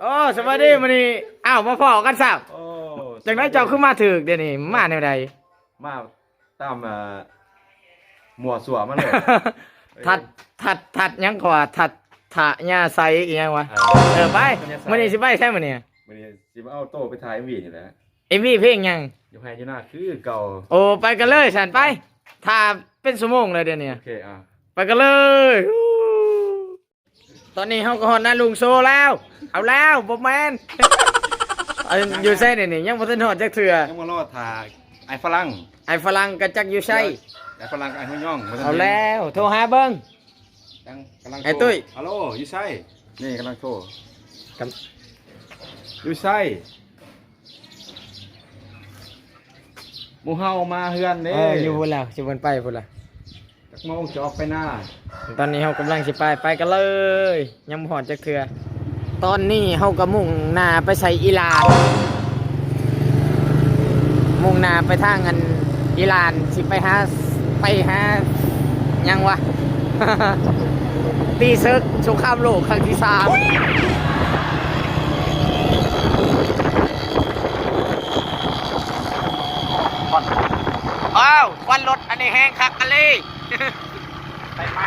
ໂອ້ ສະບາຍດີ ມື້ນີ້ ອ້າວ ມາພໍ້ກັນຊ້ຳ. ໂອ້ ຈັ່ງໃດເຈົ້າຄືມາຖືກດຽວນີ້ ມາແນວໃດ? ມາຕາມ ເອີ ມົ້ວຊົ່ວມາເລີຍ. ທັດ ທັດ ທັດຫຍັງເຂົາວ່າ ທັດທະຍາໄຊອີຫຍັງວະ? ເອີ ເອີ ໄປ ທະຍາໄຊ. ມື້ນີ້ຊິໄປໃສມື້ນີ້? ມື້ນີ້ຊິມາເອົາໂຕໄປຖ່າຍເອັມວີນີ້ແຫຼະ. ເອັມວີເພງຫຍັງ? ຢູ່ໄຮ່ຢູ່ນາຄືເກົ່າ. ໂອ້ ໄປກັນເລີຍຊັ້ນ ໄປ ຖ້າເປັນຊົ່ວໂມງເລີຍດຽວນີ້. ໂອເຄ ອ່າ ໄປກັນເລີຍ. ຕອນນີ້ເຮົາກໍຮອດນາລຸງໂຊແລ້ວ. ເອົາແລ້ວ ບໍ່ແມ່ນ ອັນ ຢູ່ໃສນີ້? ຍັງບໍ່ທັນຮອດຈັກເທື່ອ. ຍັງມາລໍຖ້າອ້າຍຝຣັ່ງ. ອ້າຍຝຣັ່ງກໍຈັກຢູ່ໃສ. ອ້າຍຝຣັ່ງກັບອ້າຍຫົວຍອງບໍ່ທັນ. ເອົາແລ້ວ ໂທຫາເບິ່ງ. ກຳລັງ ກຳລັງໂທ. ອ້າຍຕຸ້ຍ ຮັລໂຫຼ ຢູ່ໃສ? ນີ້ກຳລັງໂທ. ກຳ ຢູ່ໃສ? ໝູ່ເຮົາມາເຮືອນເດ້. ເອີ ຢູ່ພຸ້ນແລ້ວ ຊິເພິ່ນໄປພຸ້ນລະ. ຈັກໂມງຈະອອກໄປນາ? ຕອນນີ້ເຮົາກຳລັງຊິໄປ ໄປກັນເລີຍ. ຍັງບໍ່ຮອດຈັກເທື່ອ. ຕອນນີ້ເຮົາກໍມຸ່ງໜ້າໄປໃສ່ອີ່ຫຼານ ມຸ່ງໜ້າໄປທາງອັນອີ່ຫຼານ ຊິໄປຫາ ໄປຫາຫຍັງວະ ຕີເສິກສົງຄາມໂລກຄັ້ງທີສາມ. ອ້າວ ຄວັນລົດອັນນີ້ແຮງຄັກອີ່ຫຼີ. ໄຟໄໝ້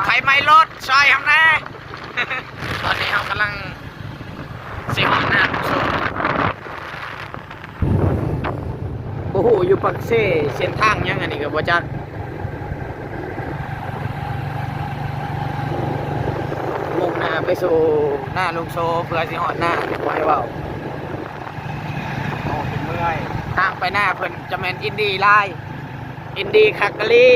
ໄຟໄໝ້ລົດ ຊ່ອຍເຮົາແດ່. ຕອນນີ້ເຮົາກຳລັງຊິຮອດນາລຸງໂຊ. ບໍ່ຮູ້ຢູ່ປາກເຊ ເສັ້ນທາງຫຍັງອັນນີ້ກໍບໍ່ຈັກ. ມຸ່ງໜ້າໄປສູ່ນາລຸງໂຊ ເພື່ອຊິຮອດນາ ບໍ່ໃຫ້ເວົ້າ. ໂອ້ ເປັນເມື່ອຍ. ທາງໄປນາເພິ່ນຈະແມ່ນອິນດີຫຼາຍ ອິນດີຄັກອີ່ຫຼີ.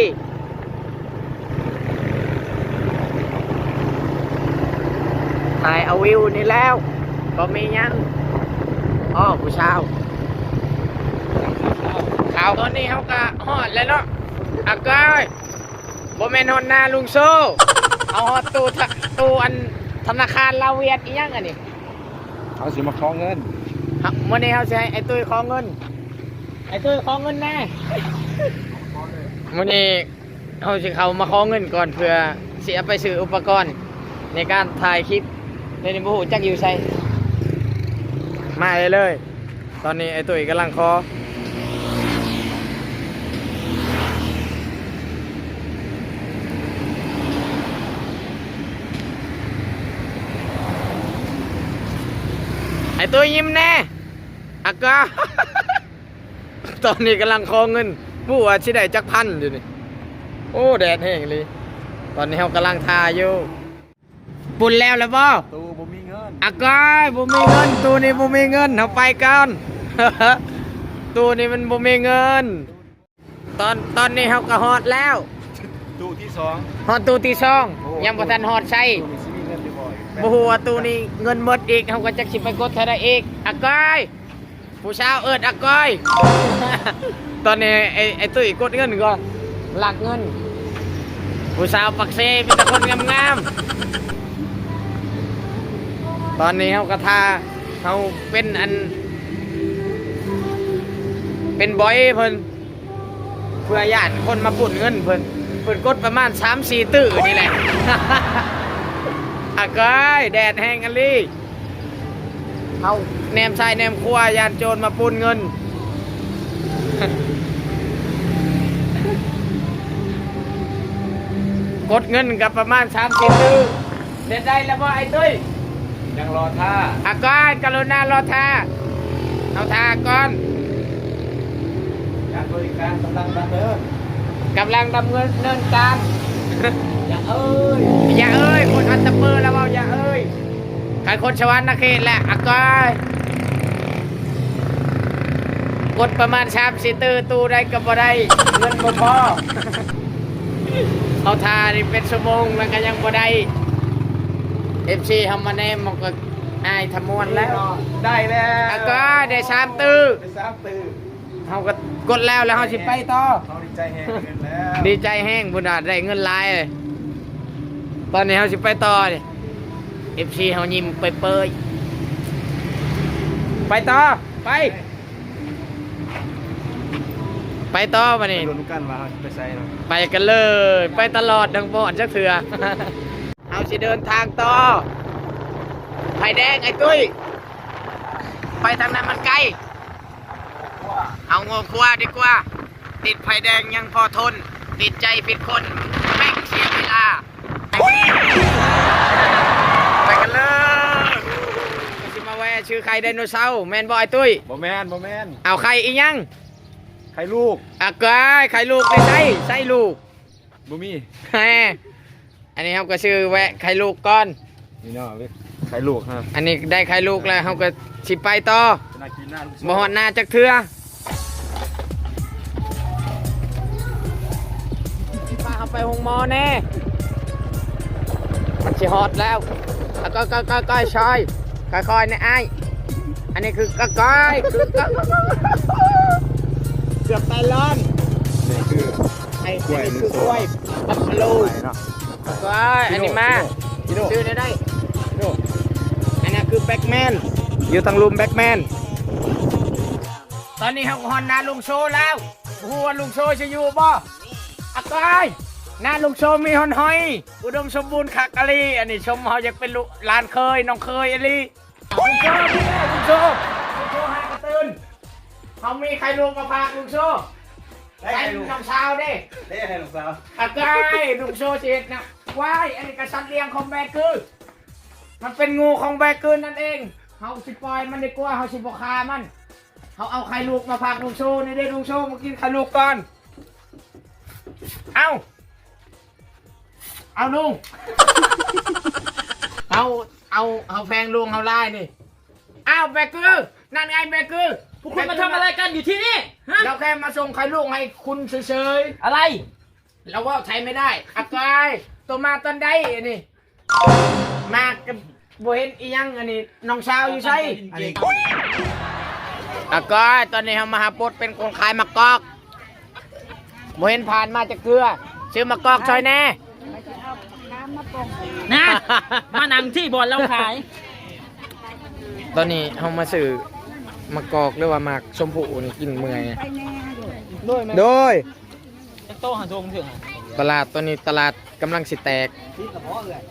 ຖ່າຍເອົາວິວນີ້ແລ້ວ ບໍ່ມີຫຍັງ. ອໍ ຜູ້ສາວ. ເຂົ້າ ຕອນນີ້ເຮົາກະຮອດແລ້ວເນາະ ອາກອຍ. ບໍ່ແມ່ນຮອດນາລຸງໂຊ ເຮົາຮອດຕູ້ທະ ຕູ້ອັນທະນາຄານລາວຫວຽດອີ່ຫຍັງອັນນີ້. ເຮົາຊິມາຂໍເງິນ. ເຮົາ ມື້ນີ້ເຮົາຊິໃຫ້ອ້າຍຕຸ້ຍຂໍເງິນ. ອ້າຍຕຸ້ຍຂໍເງິນແດ່. ມື້ນີ້ເຮົາຊິເຂົ້າມາຂໍເງິນກ່ອນ ເພື່ອຊິເອົາໄປຊື້ອຸປະກອນໃນການຖ່າຍຄລິບ. ດຽວນີ້ບໍ່ຮູ້ຈັກຢູ່ໃສ. ມາເລີຍ. ຕອນນີ້ອ້າຍຕຸ້ຍກຳລັງຂໍ. ອ້າຍຕຸ້ຍຍິ້ມແດ່ ອາກາ. ຕອນນີ້ກຳລັງຂໍເງິນ ບໍ່ຮູ້ວ່າຊິໄດ້ຈັກພັນຢູ່ນີ້. ໂອ້ ແດດແຮງອີ່ຫຼີ. ຕອນນີ້ເຮົາກຳລັງຖ້າຢູ່. ປຸ້ນແລ້ວລະບໍ່? ຕູ້ບໍ່ມີເງິນ. ອາກອຍ ບໍ່ມີເງິນ. ຕູ້ນີ້ບໍ່ມີເງິນ. ເຮົາໄປກ່ອນ. ຕູ້ນີ້ມັນບໍ່ມີເງິນ. ຕອນ ຕອນນີ້ເຮົາກໍຮອດແລ້ວ. ຕູ້ທີສອງ. ຮອດຕູ້ທີສອງ. ໂອ້ ຍັງບໍ່ທັນຮອດໃສ. ຕູ້ນີ້ຊິມີເງິນຫຼືບໍ່? ບໍ່ຮູ້ວ່າຕູ້ນີ້ເງິນໝົດອີກ. ເຮົາກໍຈັກຊິໄປກົດເທົ່າໃດອີກ. ອາກອຍ. ຜູ້ສາວເອີ້ນອາກອຍ. ຕອນນີ້ໄອ້ ໄອ້ຕຸ້ຍກົດເງິນກ່ອນ ລັກເງິນ. ຜູ້ສາວປາກເຊມີແຕ່ຄົນງາມໆ. ຕອນນີ້ເຮົາກໍຖ້າ ເຮົາເປັນອັນ ເປັນບອຍເພິ່ນ ເພື່ອຢ້ານຄົນມາປຸ້ນເງິນເພິ່ນ. ເພິ່ນກົດປະມານສາມສີ່ຕື້ນີ້ແຫຼະ. ອາກອຍ ແດດແຮງອີ່ຫຼີ. ເຮົາແນມຊ້າຍແນມຂວາ ຢ້ານໂຈນມາປຸ້ນເງິນ. ກົດເງິນກັບປະມານສາມສີ່ຕື້. ເຮັດໄດ້ແລ້ວບໍ່ອ້າຍຕຸ້ຍ? ຍັງລໍຖ້າ. ອາກອຍ ກະລຸນາລໍຖ້າ. ເຮົາຖ້າກ່ອນ. ການບໍລິການກຳລັງດຳເນີນ ກຳລັງດຳເນີນການ. ຢ່າເອີຍ ຢ່າເອີຍ ຄົນອັດຕະປືລະເວົ້າຢ່າເອີຍ. ຄັນຄົນສະຫວັນນະເຂດແຫຼະ ອາກອຍ. ກົດປະມານສາມສີ່ຕື້ ຕູ້ໃດກໍບໍ່ໄດ້ ເງິນບໍ່ພໍ. ເຮົາຖ້ານີ້ເປັນຊົ່ວໂມງແລ້ວກໍຍັງບໍ່ໄດ້. ເອັຟຊີເຮົາມາແນມ ມັນກໍອາຍທະມວນແລ້ວ. ໄດ້ແລ້ວ ອາກອຍ ໄດ້ສາມຕື້ ໄດ້ສາມຕື້. ເຮົາກໍກົດແລ້ວ ແລ້ວເຮົາຊິໄປຕໍ່. ເຮົາດີໃຈແຮງຂຶ້ນແລ້ວ ດີໃຈແຮງພຸ້ນນະ ໄດ້ເງິນຫຼາຍ. ຕອນນີ້ເຮົາຊິໄປຕໍ່ນີ້ ເອັຟຊີເຮົາຍິ້ມເປີຍໆ. ໄປຕໍ່ ໄປ ໄປຕໍ່ບາດນີ້. ໄປລຸ້ນກັນວ່າເຮົາຊິໄປໃສເນາະ. ໄປກັນເລີຍ ໄປຕະຫຼອດ ຍັງບໍ່ຮອດຈັກເທື່ອ. ເຮົາຊິເດີນທາງຕໍ່. ໄຟແດງໄອ້ຕຸ້ຍ ໄປທາງນັ້ນມັນໄກ ເອົາງົວຄວາດີກວ່າ ຕິດໄຟແດງຍັງພໍທົນ ຕິດໃຈຜິດຄົນແມ່ງເສຍເວລາ ໄປກັນເລີຍ ຊິມາແວ່ຊື້ໄຂ່ໄດໂນເສົາ ແມ່ນບໍ່ໄອ້ຕຸ້ຍ? ບໍ່ແມ່ນ ບໍ່ແມ່ນ ເອົາໄຂ່ອີ່ຫຍັງ? ໄຂ່ລູກ ອາກາຍ ໄຂ່ລູກໄດ້ໃຊ້ ໃຊ້ລູກ ບໍ່ມີ ແຮ ອັນນີ້ເຮົາກໍຊື້ແວະໄຂ່ລູກກ່ອນ ນີ້ເນາະ ໄຂ່ລູກຮະ ອັນນີ້ໄດ້ໄຂ່ລູກແລ້ວ ເຮົາກໍຊິໄປຕໍ່ ໜ້າກິນນະ ບໍ່ຮອດໜ້າຈັກເທື່ອ ຊິພາເຮົາໄປໂຮງໝໍແດ່ ມັນຊິຮອດແລ້ວ ອາກາຍ ກາຍ ກາຍ ກາຍ ຊອຍ ຄ່ອຍໆ ແນ່ອ້າຍ ອັນນີ້ຄືກະກອຍ ຄືກະ ເກືອບຕາຍຮ້ອນ ນີ້ຄື ໄອ້ ອັນນີ້ຄືກວຍບັບຟາໂລ ເນາະ ກວຍ ອັນນີ້ມ້າ ຊື້ແນວໃດ ອັນນັ້ນຄືແບັກແມນ ຢູ່ທາງລຸ່ມແບັກແມນ ຕອນນີ້ເຮົາກໍຮອດໜ້າລຸງໂຊແລ້ວ ບໍ່ຮູ້ວ່າລຸງໂຊຊິຢູ່ບໍ່? ອາກອຍ ໜ້າລຸງໂຊມີຮອດຫອຍ ອຸດົມສົມບູນຄັກອີ່ຫຼີ ອັນນີ້ຊົມເຮົາຢາກເປັນລູກຫຼານເຂີຍ ນ້ອງເຂີຍອີ່ຫຼີ ລຸງໂຊ ລຸງໂຊ ລຸງໂຊຫາກະຕື່ນ ເຮົາມີໄຂ່ລູກມາຝາກລຸງໂຊ ໄດ້ໄຂ່ລູກ ໃຫ້ນ້ອງສາວເດ້ ໄດ້ໃຫ້ນ້ອງສາວ ອາກອຍ ລຸງໂຊຊິເຮັດນະ ວ້າຍ ອັນນີ້ກະສັດລ້ຽງຂອງແບກຄື ມັນເປັນງູຂອງແບກຄືນັ້ນເອງ ເຮົາຊິປ່ອຍມັນດີກວ່າ ເຮົາຊິບໍ່ຂ້າມັນ ເຮົາເອົາໄຂ່ລູກມາຝາກລຸງໂຊ ນີ້ເດ້ລຸງໂຊ ມາກິນໄຂ່ລູກກ່ອນ ເອົາ ເອົາລຸງ ເຮົາ ເອົາ ເຮົາແພງລຸງເຮົາຫຼາຍນີ້ ອ້າວ ແບກຄື ນັ້ນໄງແບກຄື พวกคุณมาทำอะไรกันอยู่ที่นี่ ฮะ ລາວແຄ່ມາສົ່ງໄຂ່ລູກໃຫ້ຄຸນເສີຍໆ อะไร ລາວເວົ້າໄທໄມ່ໄດ້ ອາກອຍ ໂຕມາຕອນໃດອັນນີ້ ມາກະບໍ່ເຫັນອີ່ຫຍັງ ອັນນີ້ນ້ອງສາວຢູ່ໃສ? ອາກອຍ ຕອນນີ້ເຮົາມາຮັບບົດເປັນຄົນຂາຍໝາກກອກ ບໍ່ເຫັນຜ່ານມາຈັກເທື່ອ ຊື້ໝາກກອກຊ່ອຍແດ່ ນະ ມານັ່ງທີ່ບ່ອນລາວຂາຍ ຕອນນີ້ເຮົາມາຊື້ໝາກກອກ ຫຼືວ່າໝາກຊົມພູນີ້ກິນເມື່ອຍ ໂດຍ ໂດຍ ຈັກໂຕຫາໂຕເຖິງ ຕະຫຼາດ ຕອນນີ້ຕະຫຼາດກຳລັງຊິແຕກ ຕິດບໍ່ເອື້ອຍ?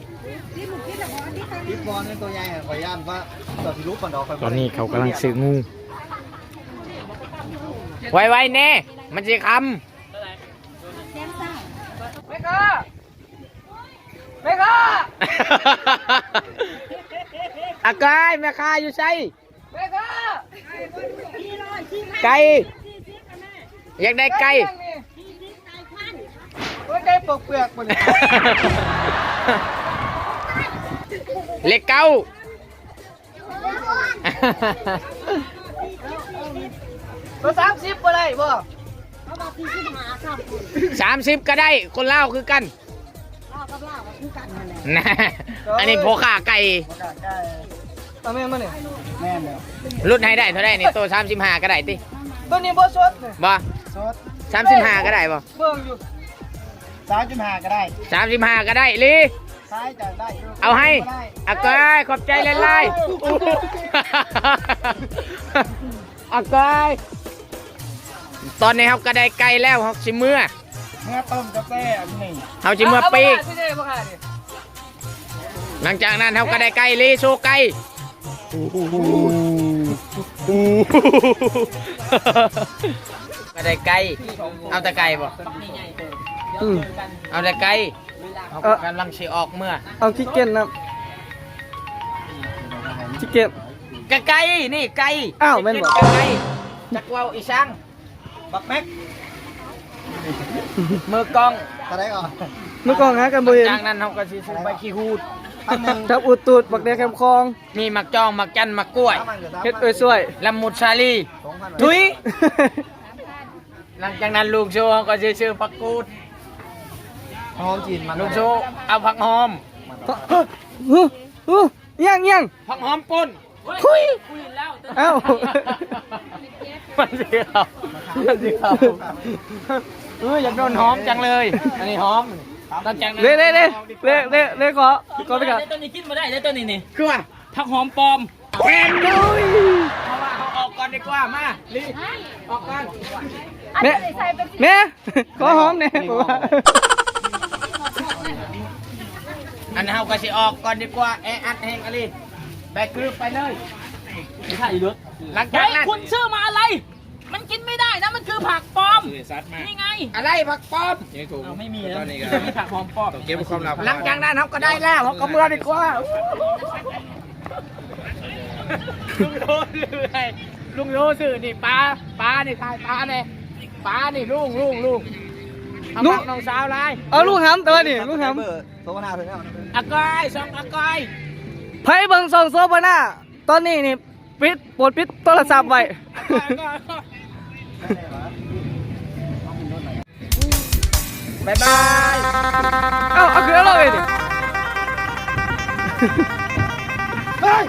ຕິດບໍ່? ຕິດບໍ່? ນີ້ໂຕໃຫຍ່ ຂ້ອຍຢ້ານວ່າເຈົ້າຊິຫຼຸບມັນດອກ ຂ້ອຍ ຕອນນີ້ເຂົາກຳລັງຊື້ງູ ໄວໆແດ່ ມັນຊິຄ່ຳ ແມ່ຄ້າ ແມ່ຄ້າ ອາກອຍ ແມ່ຄ້າຢູ່ໃສ? ໄກ່ ຢາກໄດ້ໄກ່ ໂອ້ຍ ໄກ່ປົກເປືອກບໍ່ນີ້ ເລກເກົ້າ ໂຕສາມສິບບໍ່ໄດ້ບໍ່? ສາມສິບກໍໄດ້ ຄົນລາວຄືກັນ. ລາວກັບລາວກໍຄືກັນນັ້ນແຫຼະ ອັນນີ້ພໍ່ຄ້າໄກ່ ພໍ່ຄ້າໄກ່ ເອົາແມ່ນບໍ່ນີ້? ແມ່ນແລ້ວ ຫຼຸດໃຫ້ໄດ້ເທົ່າໃດນີ້? ໂຕສາມສິບຫ້າກໍໄດ້ຕິ? ໂຕນີ້ບໍ່ສົດນີ້ ບໍ່ສົດ ສາມສິບຫ້າກໍໄດ້ບໍ່? ເບິ່ງຢູ່ ສາມສິບຫ້າກໍໄດ້ ສາມສິບຫ້າກໍໄດ້ລີ ຂາຍກໍໄດ້ ເອົາໃຫ້ ອາກອຍ ຂອບໃຈຫຼາຍໆ ອາກອຍ ຕອນນີ້ເຮົາກໍໄດ້ໄກ່ແລ້ວ ເຮົາຊິເມືອ ເມືອຕົ້ມກາແຟອັນນີ້ ເຮົາຊິເມືອປີກ ເອົາມາ ຊື້ໄດ້ບໍ່ຂາຍນີ້ ຫຼັງຈາກນັ້ນເຮົາກໍໄດ້ໄກ່ເລໂຊໄກ່ ກໍໄດ້ໄກ່ ເອົາແຕ່ໄກ່ບໍ່? ອືມ ເອົາແຕ່ໄກ່ ເຮົາກໍກຳລັງຊິອອກເມືອ ເອົາຂີ້ກຽດນຳ ຂີ້ກຽດ ກະໄກ່ນີ້ໄກ່ ອ້າວ ແມ່ນບໍ່? ກະໄກ່ ຈັກເວົ້າອີ່ສັງ ບັກແມັກ ມືກ້ອງ ເທົ່າໃດກໍ ມືກ້ອງຫາກັນບໍ່ເຫັນ ຈາກນັ້ນເຮົາກໍຊິຊື້ໃບຂີ້ຫູດ ຈັບອຸດຕູດ ບັກແດແຄມຄອງ ມີໝາກຈອງ ໝາກຈັນ ໝາກກ້ວຍ ເຮັດເອີຍຊ່ວຍ ລະມຸດສາລີ ທຸຍ ຫຼັງຈາກນັ້ນລຸງໂຊເຮົາກໍຊິຊື້ຜັກກູດ ຫອມຈີນ ມາ ລຸງໂຊເອົາຜັກຫອມ ຫື ຫື ຫື ອີ່ຫຍັງ ອີ່ຫຍັງ ຜັກຫອມປົ່ນ ທຸຍ ເອົ້າ ມັນຊິເຂົ້າ ມັນຊິເຂົ້າ ເອີ ຢາກໂດນຫອມຈັງເລີຍ ອັນນີ້ຫອມ ຫຼັງຈາກນັ້ນ ເລ ເລ ເລ ເລ ເລ ຂໍ ຂໍໄປກ່ອນ ໂຕນີ້ກິນບໍ່ໄດ້ເດ້ ໂຕນີ້ນີ້ ຄືວ່າ ຜັກຫອມປອມ ແມ່ນເລີຍ ເຮົາວ່າເຮົາອອກກ່ອນດີກວ່າ ມາ ລີ ອອກກ່ອນ ແມ່ ແມ່ ຂໍຫອມແດ່ ເພາະວ່າ ອັນເຮົາກໍຊິອອກກ່ອນດີກວ່າ ແອອັດແຮງອີ່ຫຼີ. ແບກຄືໄປເລີຍ ໄປຖ່າຍລົດ. ຫຼັງຈາກນັ້ນ ເຮີ້ຍ ຄຸນຊື້ມາອະໄລ? ມັນກິນໄມ່ໄດ້ນະ ມັນຄືຜັກປອມ. ຊື້ສັດມາ ນີ້ໄງ ອະໄລຜັກປອມ ຢູ່ໃນຖົງ. ເອົາ ໄມ່ມີແລ້ວ ຕອນນີ້ກໍມີຜັກປອມປອມ ຕ້ອງເກັບເປັນຄວາມລັບ. ຫຼັງຈາກນັ້ນເຮົາກໍໄດ້ແລ້ວ ເຮົາກໍເມືອດີກວ່າ. ລຸງໂທຊື່ໃຫ້ ລຸງໂທຊື່ນີ້ ປາ ປານີ້ ຖ່າຍປາແດ່ ປານີ້ ລຸງ ລຸງ ລຸງ ເຮົາມັກນ້ອງສາວຫຼາຍ. ເອົາ ລຸງຫຳ ແຕ່ວ່ານີ້ ລຸງຫຳ ໂຊພະນາເພິ່ນເອົາ ອາກອຍ ຊ່ອງອາກອຍ. ໃຜເບິ່ງຊ່ອງໂຊພະນາ ຕອນນີ້ນີ້ ປິດ ໂປດປິດໂທລະສັບໄວ້. ບາຍບາຍ. ເອົ້າ ເອົາ ຄືເອົາລົງເອງນີ້ ເຮີ້ຍ.